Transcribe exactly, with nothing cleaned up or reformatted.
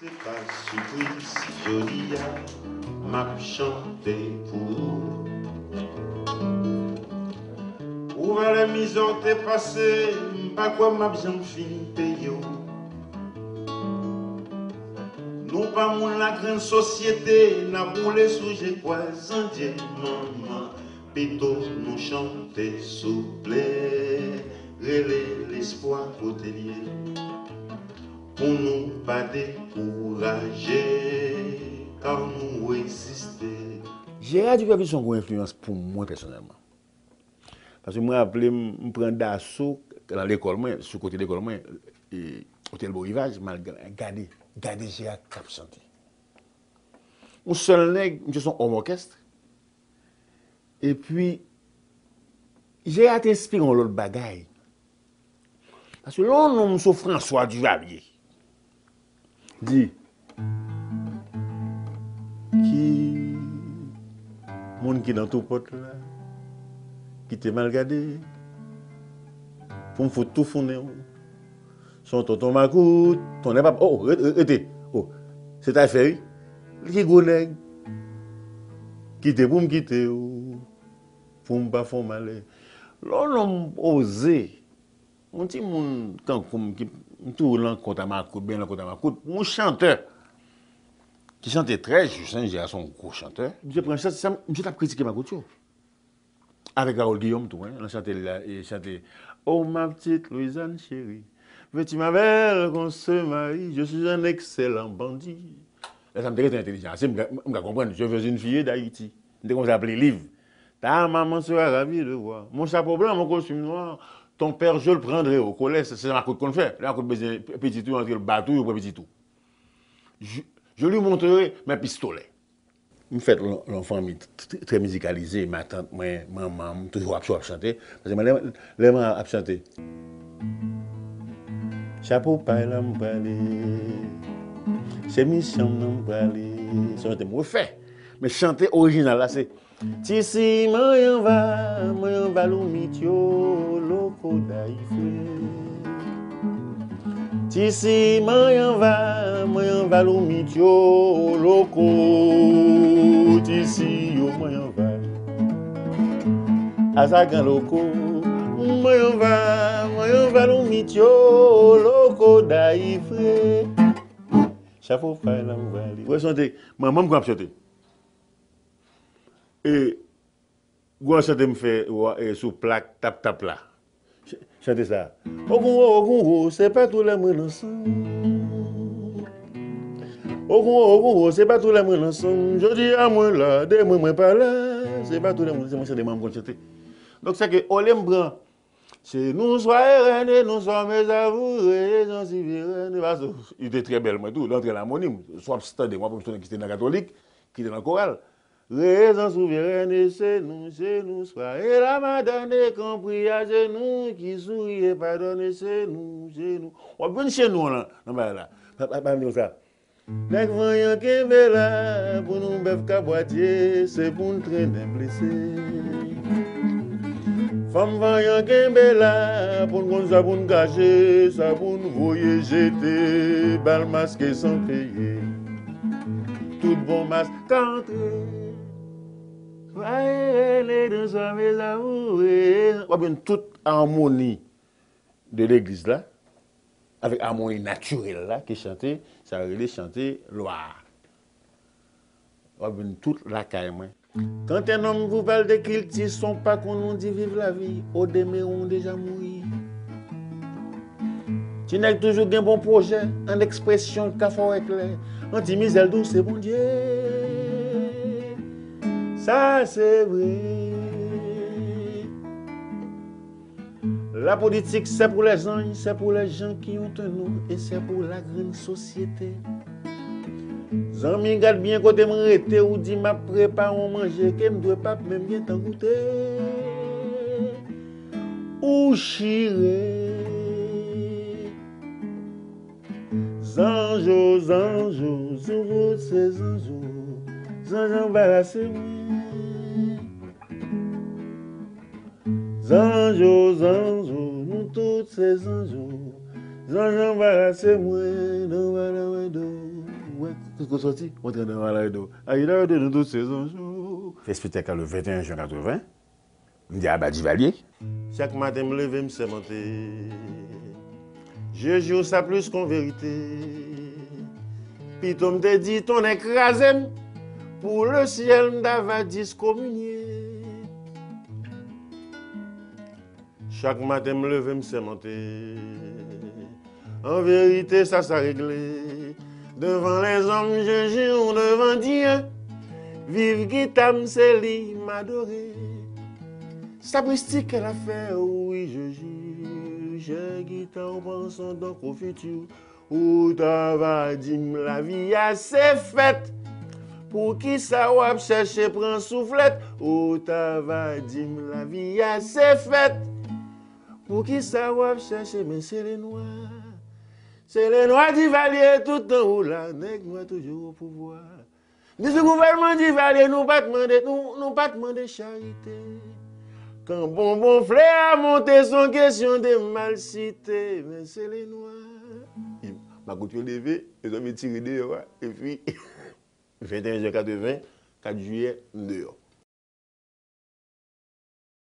Se pa sipriz, jodi a m ap chante pou ou. Ou valè mizè w te pase, m pa kwè m ap janm fin peye w. Nou pa moun lagrann sosyete, n ap woule sou je kwazandye, manman. Pito nou chante souple, rele lespwa kote l ye. Pou nou pa dekouraje, kar nou reziste. Jera Dupèpis se yon gwo enfliyans pou mwen pèsonèlman. Paske mwen raple m, m pran daso nan lekòl mwen, sou kote lekòl mwen, e, Otèl Beau Rivage, m al gade, gade Jera k ap chante. Yon sèl nèg, misye se yon òm òkès. Epi, Jera te enspire yon lòt bagay. Paske lè yon nonm sou François Duvalier di, ki moun ki nan tou pòt la, kite m al gade, pou m fout tou founen w. Se yon tonton makout, tonnè papa, oh, re- re- rete, oh, se ta fè wi, li ki gwo nèg, kite pou m kite w, pou m pa fè w malè. Lè yon nonm oze, yon timoun tankou m ki m toujou nan kont a makout, benyen nan kont a makout, yon chantè ki chante trè jis, Jera se yon gwo chantè. Misye pran chans, sa, misye t ap kritike makout yo. Avèk Raoul Guillaume tou, hein, nan chante l la, e chante, Oh ma petite Louisanne chérie, veux-tu ma belle qu'on se marie, je suis un excellent bandit. Lè sa m te gentan entèlijan ase, m ka, m ka konprann, Je veux une fille d'Haïti. M te konn sa ap li liv. Ta maman sera ravie de voir mon chapeau blanc, mon costume noir. Ton père, je le prendrai au collège. Se sa makout konn fè. Lè makout bezwen pitit ou, antre l bat ou, yo pran pitit ou. Je, je lui montrerai mes pistolets. M fèt lan lan fanmi t- t- trè mizikalize, matant mwen, manman m, toujou ap ap chante. Paske mwen, lè, lè mwen ap chante, Chapo pay la m prale, se misyon m nan m prale. Se yon tèm refè. Men chante orijinal la se, Tisi manyanva, manyanva loumityo, loko dayifre. Tisi manyanva, manyanva loumityo, loko. Tisi yo manyanva, azagan loko. Manyanva, manyanva loumityo, loko dayifre. Chapo pay la m prale. Wè chante, manman m konn ap chante. E gwo chante m fè, e, sou plak Tap Tap la. Ch- Chante sa. Ogoun wo, ogoun wo, se pa tou lè mwen nan sanm. Ogoun wo, ogoun wo, se pa tou lè mwen nan sanm. Jodi a mwen la, demen mwen pa la. Se pa tou lè mwen, se mwen chante, manman m konn chante. Donk, sa ke, olye m pran, se nou swa erène, nou swa mezavou, rezon si verène. Paske, li te trè bèl, mwen tou, l antre lamoni m. Swa ap tande, mwen, pou m sonnen ki te nan katolik, ki te nan koral. Rezon souveren e se nou, se nou, swa e la madone kon pri a se nou, ki souri e padone se nou, se nou. W ap jwenn se nou an nan, nan bagay la. Pa, pa, pa di konsa. Nèg vanyan kenbe la, pou nou bèf kabwatye, se pou n trennen blese. Fanm vanyan kenbe la, pou n konn sa pou n kache, sa pou n voye jete, bal maske san peye. Tout bon mask ka antre. Wa e rele dan sa mes amours. W ap jwenn tout amoni de legliz la, avèk amoni natirèl la, ki chante, sa rele chante lwa a. W ap jwenn tout lakay mwen. Quand un homme vous parle de culture, son pa konn ou di viv lavi, au demeurant déjà mouri. Ti nèg toujou gen bon pwojè, an ekspresyon l ka fè w eklè, an ti mizè l di w se Bondye. Sa se vre. La politique, c'est pour les anges, c'est pour les gens qui ont un nom, et c'est pour la grande société. Zanmi, gad byen kote m rete, ou di m ap prepare yon manje ke m dwe p ap menm gentan goute. Ou chire. Zanjo, zanjo, sou wout se zanjo. Zanj anbarase mwen. Zanjo, zanjo, nou tout se zanjo. Zanj anbarase mwen, nan wè nan wè do. Kote w sòti? Mwen antre nan Orlando. Ayida yo te nou tout sezon jou. Fè espektak la le venteyen jen katreven. M di aba Divalye. Chak maten m leve m sèmante. Je jure ça plus qu'en vérité. Pito m te di tonnè kraze m. Pou le syèl m ta va diskominye. Chak maten m leve m sèmante. An verite sa sa regle. Devan lèzòm je jure devan Dye. Viv gita m se li m adore. Sa mistik ke l ap fè wi je jure. Jè gita w pran son don konfiti. Ou ta va di m lavi a se fèt. Poukisa w ap chèche pran souflèt? Ou ta va di m lavi a se fèt. Poukisa w ap chèche men se le nwa? Se le nwa Divalye tout tan ou la nèg nwa toujou o pouvwa. Depi gouvènman Divalye nou pa t mande nou, nou pa t mande charite. Kan bonbon flè a monte se yon kesyon de malsite men se le nwa. Makout yo leve, yo tonbe tire deyò a epi venteyen jen katreven, kat jiyè m deyò.